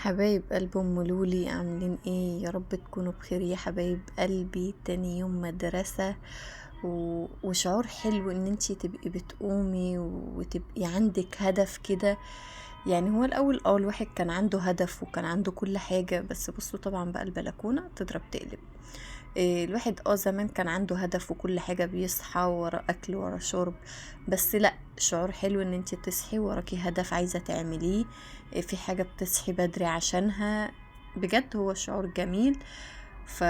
حبايب قلب ام لولي، عاملين ايه؟ يا رب تكونوا بخير يا حبايب قلبي. تاني يوم مدرسة وشعور حلو ان انتي تبقي بتقومي وتبقي عندك هدف كده. يعني هو الاول الواحد كان عنده هدف وكان عنده كل حاجة، بس بصوا طبعا بقى البلكونة تضرب تقلب. الواحد زمان كان عنده هدف وكل حاجة، بيصحى ورا اكل ورا شرب، بس لا، شعور حلو ان انتي تصحي وراكي هدف عايزة تعمليه، في حاجة بتصحي بدري عشانها، بجد هو شعور جميل. ف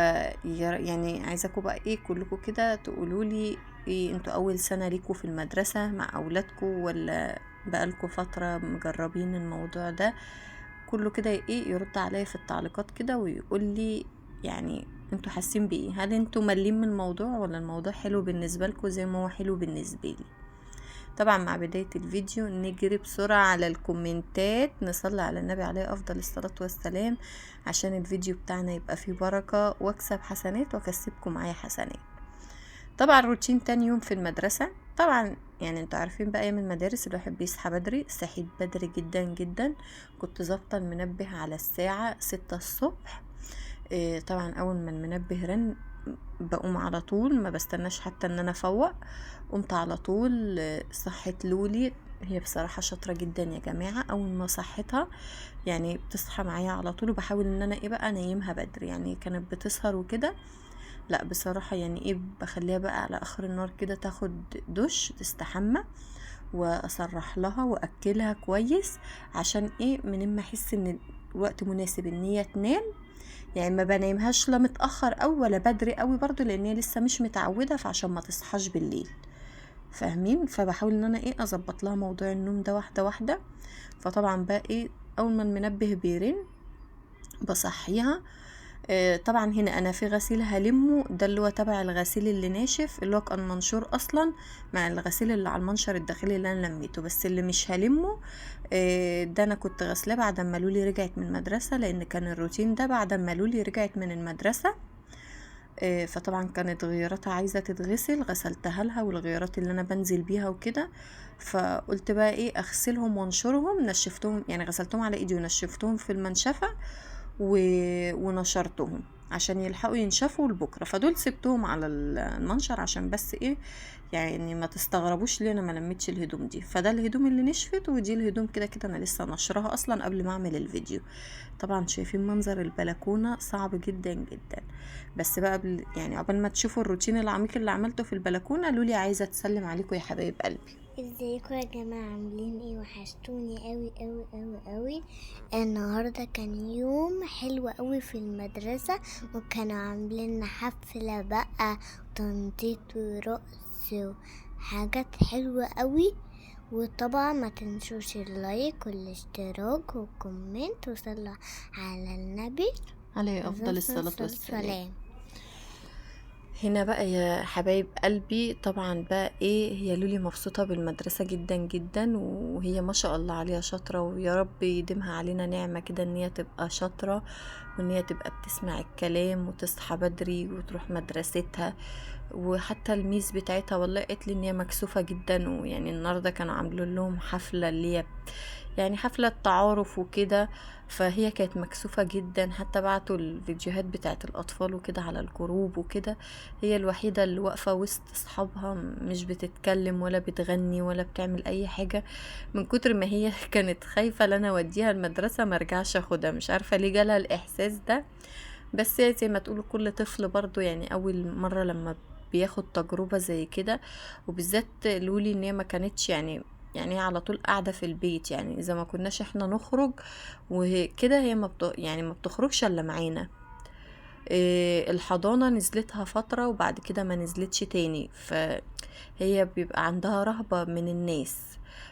يعني عايزاكم بقى ايه كلكم كده تقولوا لي ايه، انتوا اول سنة ليكوا في المدرسة مع اولادكم ولا بقالكوا فترة مجربين الموضوع ده؟ كله كده ايه يرد عليا في التعليقات كده ويقول لي يعني انتوا حاسين بايه، هل انتوا مالين من الموضوع ولا الموضوع حلو بالنسبة لكم زي ما هو حلو بالنسبة لي؟ طبعا مع بداية الفيديو نجري بسرعة على الكومنتات، نصلي على النبي عليه أفضل الصلاة والسلام عشان الفيديو بتاعنا يبقى فيه بركة واكسب حسنات واكسبكم معايا حسنات. طبعا روتين تاني يوم في المدرسة، طبعا يعني انتوا عارفين بقى ايام المدارس الواحد بيصحى بدري، صحيت بدري جدا جدا، كنت ظابطة المنبه على الساعة 6 الصبح. طبعا اول ما المنبه رن بقوم على طول، ما بستناش حتى ان انا افوق، قمت على طول. صحت لولي، هي بصراحة شاطرة جدا يا جماعة، اول ما صحتها يعني بتصحى معايا على طول، وبحاول ان انا ايه بقى انيمها بدري، يعني كانت بتسهر وكده، لا بصراحة يعني ايه بخليها بقى على اخر النار كده تاخد دش تستحمى، واسرح لها واكلها كويس عشان ايه من ما احس ان الوقت مناسب ان هي تنام، يعني ما بنيمهاش لا متأخر أوي ولا بدري أوي برضو، لأن هي لسه مش متعودة، فعشان ما تصحاش بالليل، فاهمين؟ فبحاول ان انا ايه اظبط لها موضوع النوم ده واحدة واحدة. فطبعا بقى ايه اول ما المنبه بيرن بصحيها. طبعا هنا انا في غسيل هلمه، ده اللي هو تبع الغسيل اللي ناشف اللي هو كان منشور اصلا مع الغسيل اللي على المنشر الداخلي اللي انا لميته، بس اللي مش هلمه، ده انا كنت غسلاه بعد ما لولي رجعت من المدرسة، لان كان الروتين ده بعد ما لولي رجعت من المدرسة. فطبعا كانت غياراتها عايزة تتغسل، غسلتها لها، والغيارات اللي انا بنزل بيها وكده، فقلت بقى ايه اغسلهم وانشرهم، نشفتهم يعني غسلتهم على ايدي ونشفتهم في المنشفة ونشرتهم عشان يلحقوا ينشفوا لبكره، فدول سبتهم على المنشر عشان بس ايه يعني ما تستغربوش ليه انا ما لميتش الهدوم دي. فده الهدوم اللي نشفت، ودي الهدوم كده كده انا لسه نشرها اصلا قبل ما اعمل الفيديو. طبعا شايفين منظر البلكونه صعب جدا جدا، بس بقى قبل يعني قبل ما تشوفوا الروتين العميق اللي عملته في البلكونه، لولي عايزه تسلم عليكم يا حبايب قلبي. ازيكم يا جماعه، عاملين ايه؟ وحشتوني قوي قوي قوي قوي. النهارده كان يوم حلو قوي في المدرسه، وكانوا عاملين حفله بقى وتنطيط ورقص وحاجات حلوه قوي. وطبعا ما تنسوش ال like والاشتراك وال comment، وصلوا على النبي عليه افضل الصلاه والسلام. هنا بقى يا حبايب قلبي طبعا بقى ايه هي لولي مبسوطة بالمدرسة جدا جدا، وهي ما شاء الله عليها شاطرة، ويا رب يديمها علينا نعمة كده ان هي تبقى شاطرة، وان هي تبقى بتسمع الكلام وتصحى بدري وتروح مدرستها. وحتى الميس بتاعتها والله قالت لي ان هي مكسوفة جدا، ويعني النهارده كانوا عاملين لهم حفلة اللي هي يعني حفلة تعارف وكده، فهي كانت مكسوفة جدا، حتى بعتوا الفيديوهات بتاعت الأطفال وكده على الجروب وكده، هي الوحيدة اللي واقفة وسط أصحابها مش بتتكلم ولا بتغني ولا بتعمل أي حاجة، من كتر ما هي كانت خايفة لأنا أوديها المدرسة ما ارجعش أخدها، مش عارفة ليه جالها الإحساس ده. بس هي زي ما تقولوا كل طفل برضو يعني أول مرة لما بياخد تجربة زي كده، وبالذات لولي إن هي ما كانتش يعني هي على طول قاعدة في البيت، يعني إذا ما كناش إحنا نخرج وكده هي ما يعني ما بتخرجش إلا معانا. الحضانة نزلتها فترة وبعد كده ما نزلتش تاني، فهي بيبقى عندها رهبة من الناس.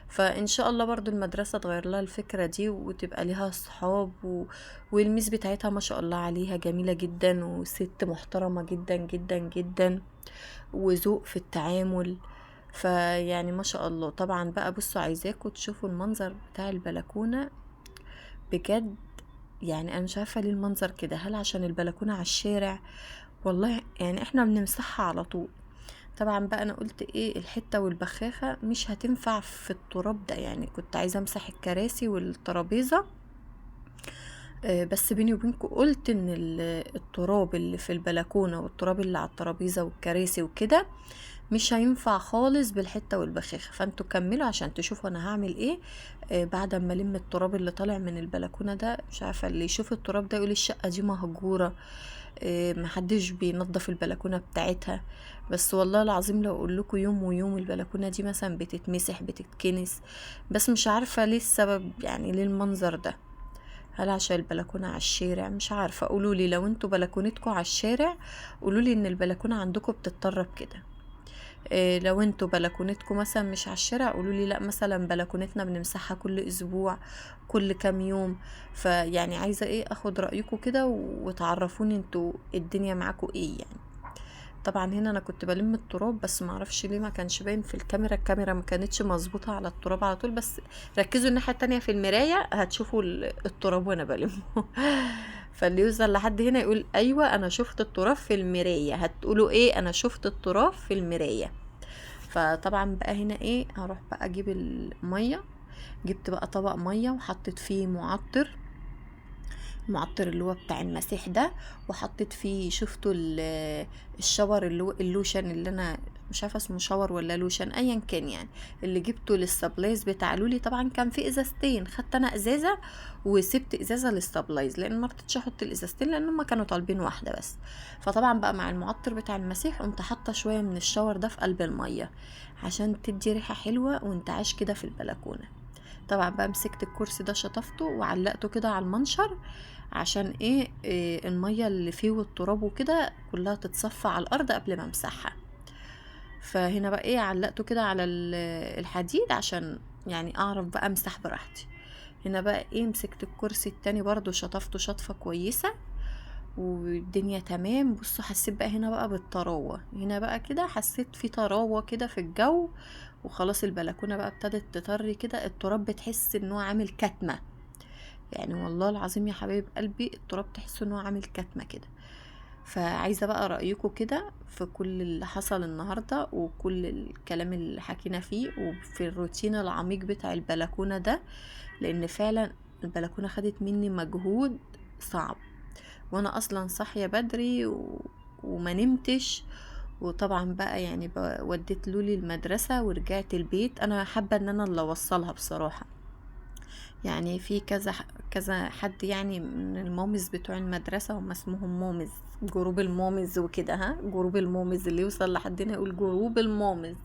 فإن شاء الله برضو المدرسة تغير لها الفكرة دي وتبقى ليها صحاب والميس بتاعتها ما شاء الله عليها جميلة جدا، وست محترمة جدا جدا جدا، وذوق في التعامل، فيعني ما شاء الله. طبعا بقى بصوا عايزاكم تشوفوا المنظر بتاع البلكونة بجد، يعني انا مش عارفة ليه المنظر كده، هل عشان البلكونة على الشارع؟ والله يعني احنا بنمسحها على طول. طبعا بقى انا قلت ايه الحتة والبخاخة مش هتنفع في التراب ده، يعني كنت عايزة امسح الكراسي والترابيزة بس بيني وبينكم قلت ان التراب اللي في البلكونه والتراب اللي على الترابيزة والكراسي وكده مش هينفع خالص بالحتة والبخاخه، فانتوا كملوا عشان تشوفوا انا هعمل ايه. بعد ما الم التراب اللي طالع من البلكونه ده، مش عارفه اللي يشوف التراب ده يقول الشقة دي مهجورة، محدش بينظف البلكونه بتاعتها. بس والله العظيم لو اقول لكم يوم ويوم البلكونه دي مثلا بتتمسح بتتكنس، بس مش عارفه ليه السبب، يعني ليه المنظر ده؟ هل عشان البلكونه على الشارع؟ مش عارفه. قولوا لي لو انتوا بلكونتكم على الشارع، قولوا لي ان البلكونه عندكم بتتطرب كده. لو انتوا بلكونتكم مثلا مش على الشارع، قولوا لي لا مثلا بلكونتنا بنمسحها كل اسبوع كل كام يوم. فيعني عايزه ايه اخد رايكم كده وتعرفوني انتوا الدنيا معاكم ايه يعني. طبعا هنا انا كنت بلم التراب، بس ما اعرفش ليه ما كانش باين في الكاميرا، الكاميرا ما كانتش مظبوطة على التراب على طول، بس ركزوا الناحية التانية في المراية هتشوفوا التراب وانا بلمه. فاللي يوصل لحد هنا يقول ايوه انا شفت التراب في المراية، هتقولوا ايه؟ انا شفت التراب في المراية. فطبعا بقى هنا ايه، هروح بقى اجيب المية. جبت بقى طبق مية وحطيت فيه معطر، المعطر اللي هو بتاع المسيح ده، وحطيت فيه شفتوا ال shower اللي هو اللوشن اللي انا مش عارفه اسمه shower ولا لوشن ايا كان يعني، اللي جبته لل supplies بتاع لولي. طبعا كان في ازازتين، خدت انا ازازة وسبت ازازة لل supplies لان ما رضيتش احط الازازتين لان هم كانوا طالبين واحدة بس. فطبعا بقى مع المعطر بتاع المسيح قمت حاطه شوية من ال shower ده في قلب المية عشان تدي ريحه حلوة وانت عايش كده في البلكونه. طبعا بقى مسكت الكرسي ده شطفته وعلقته كده على المنشر عشان إيه المية اللي فيه والتراب وكده كلها تتصفى على الارض قبل ما امسحها. فهنا بقى ايه علقته كده على الحديد عشان يعني اعرف بقى امسح براحتي. هنا بقى ايه مسكت الكرسي التاني برضو شطفته شطفة كويسة والدنيا تمام. بصوا حسيت بقى هنا بقى بالطراوة، هنا بقى كده حسيت في طراوة كده في الجو، وخلاص البلكونة بقى ابتدت تطري كده. التراب بتحس ان هو عامل كتمة، يعني والله العظيم يا حبايب قلبي التراب تحس ان هو عامل كتمة كده. فعايزة بقى رأيكم كده في كل اللي حصل النهاردة وكل الكلام اللي حكينا فيه وفي الروتين العميق بتاع البلكونة ده، لان فعلا البلكونة خدت مني مجهود صعب، وانا اصلا صاحية بدري وما نمتش. وطبعا بقى يعني وديت لولي المدرسة ورجعت البيت. انا حابة ان انا اللي اوصلها بصراحة، يعني في كذا حد يعني من ال moms بتوع المدرسة، هم اسمهم moms، group ال moms وكده، ها group ال moms اللي يوصل لحد هنا يقول group ال moms.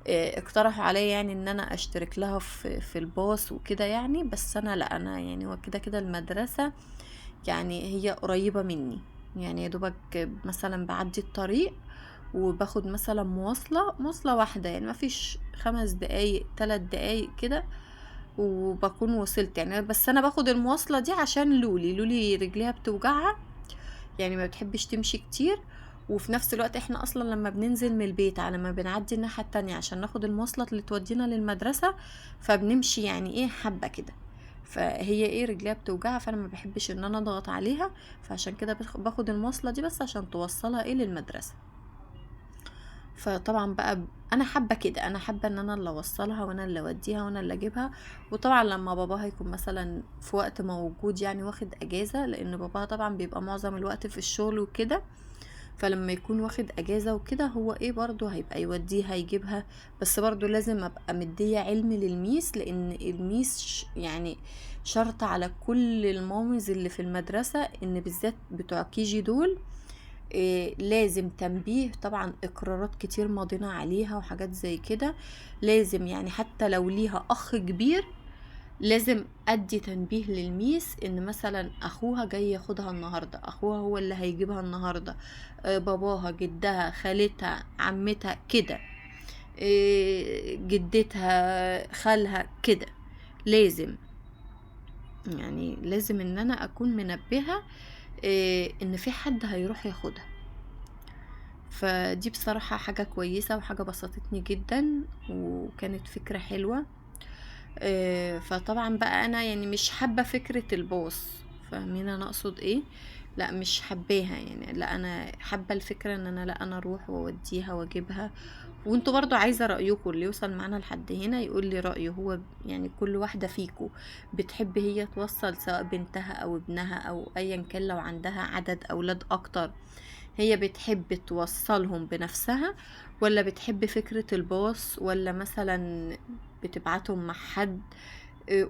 اقترحوا عليا يعني ان انا اشترك لها في الباص وكده يعني، بس انا لا، انا يعني هو كده كده المدرسة يعني هي قريبة مني، يعني يا دوبك مثلا بعدي الطريق وباخد مثلا مواصلة واحدة، يعني ما فيش 5 دقايق 3 دقايق كده وبكون وصلت يعني. بس انا باخد المواصلة دي عشان لولي رجليها بتوجعها، يعني ما بتحبش تمشي كتير، وفي نفس الوقت احنا اصلا لما بننزل من البيت على ما بنعدي الناحية التانية عشان ناخد المواصلة اللي تودينا للمدرسة فبنمشي يعني ايه حبة كده، فهي ايه رجليها بتوجعها، فانا ما بحبش ان انا اضغط عليها، فعشان كده باخد المواصلة دي بس عشان توصلها ايه للمدرسة. فطبعا بقى انا حابة كده، انا حابة ان انا اللي اوصلها وانا اللي اوديها وانا اللي اجيبها. وطبعا لما باباها يكون مثلا في وقت موجود يعني واخد اجازه، لان باباها طبعا بيبقى معظم الوقت في الشغل وكده، فلما يكون واخد اجازه وكده هو ايه برضو هيبقى يوديها يجيبها. بس برضو لازم ابقى مديه علم لل miss، لان ال miss يعني شرط على كل ال moms اللي في المدرسة ان بالذات بتوع KG دول إيه لازم تنبيه، طبعا اقرارات كتير ماضينا عليها وحاجات زي كده، لازم يعني حتى لو ليها اخ كبير لازم ادي تنبيه لل miss ان مثلا اخوها جاي ياخدها النهارده، اخوها هو اللي هيجيبها النهارده، باباها، جدها، خالتها، عمتها كده، جدتها، خالها كده، لازم يعني لازم ان انا اكون منبهه ان في حد هيروح ياخدها. فدي بصراحة حاجة كويسة وحاجة بسطتني جدا وكانت فكرة حلوة. فطبعا بقى انا يعني مش حابة فكرة الباص، فاهمين انا اقصد ايه؟ لا مش حباها يعني. لا انا حابة الفكرة ان انا لا انا اروح واوديها واجيبها. وانتوا برضو عايزه رايكم، اللي يوصل معانا لحد هنا يقول لي رايه هو، يعني كل واحدة فيكم بتحب هي توصل سواء بنتها او ابنها او ايا كان، لو عندها عدد اولاد اكتر هي بتحب توصلهم بنفسها، ولا بتحب فكرة الباص، ولا مثلا بتبعتهم مع حد.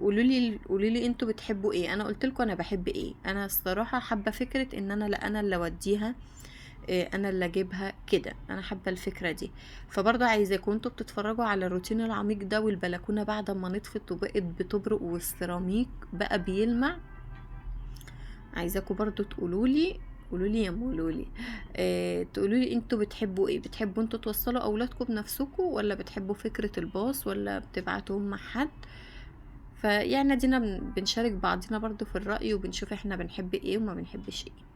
قولوا لي انتوا بتحبوا ايه. انا قلت لكم انا بحب ايه. انا الصراحة حابة فكرة ان انا لا انا اللي اوديها، انا اللي اجيبها كده، انا حابة الفكرة دي. فبرضه عايزاكم انتوا بتتفرجوا على الروتين العميق ده، والبلكونه بعد ما نطفت وبقت بتبرق والسيراميك بقى بيلمع، عايزاكم برضه تقولوا لي، قولوا لي يا مولولي، تقولوا لي انتوا بتحبوا ايه. بتحبوا انتوا توصلوا اولادكم بنفسكم، ولا بتحبوا فكرة الباص، ولا بتبعتوهم مع حد؟ فيعني ادينا بنشارك بعضينا برضو في الرأي، وبنشوف احنا بنحب ايه وما بنحبش ايه.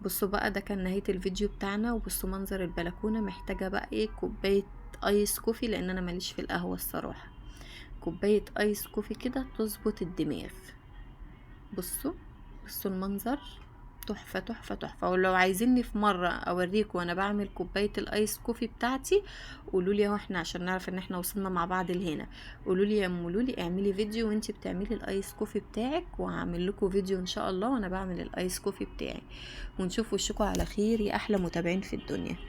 بصوا بقى ده كان نهاية الفيديو بتاعنا. وبصوا منظر البلكونة، محتاجة بقى ايه، كوباية ice coffee، لان انا ماليش في القهوة الصراحة. كوباية ice coffee كده تظبط الدماغ. بصوا المنظر تحفة تحفة تحفة. ولو عايزيني في مرة اوريكم وانا بعمل كوباية ال ice coffee بتاعتي قولوا لي اهو، احنا عشان نعرف ان احنا وصلنا مع بعض لهنا. قولوا لي يا ام لولي اعملي فيديو وانتي بتعملي ال ice coffee بتاعك، وهعمل لكم فيديو ان شاء الله وانا بعمل ال ice coffee بتاعي. ونشوف وشكم على خير يا احلى متابعين في الدنيا.